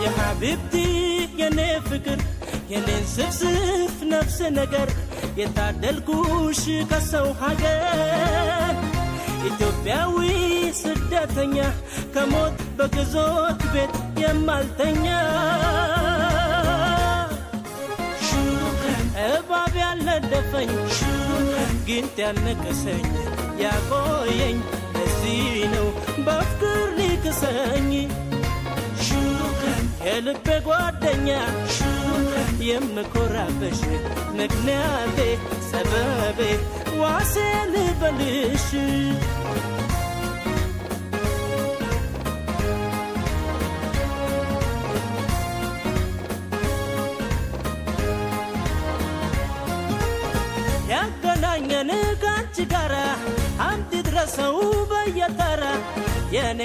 የ حبيبتي የኔ ፍቅር፣ የኔን ስፍስፍ ነፍስ ነገር፣ የታደልኩሽ ከሰው ሀገር። ኢትዮጵያዊ ስደተኛ፣ ከሞት በግዞት ቤት የማልተኛ፣ እባብ ያልነደፈኝ፣ ጊንጥ ያልነከሰኝ፣ ያቆየኝ እዚህ ነው በፍቅር ሊክሰኝ። የልቤ ጓደኛ፣ የምኮራብሽ፣ ምክንያቴ ሰበቤ ዋሴ ልበልሽ። ያገናኘን ካንቺ ጋራ፣ አምድ ድረሰው በየተራ የኔ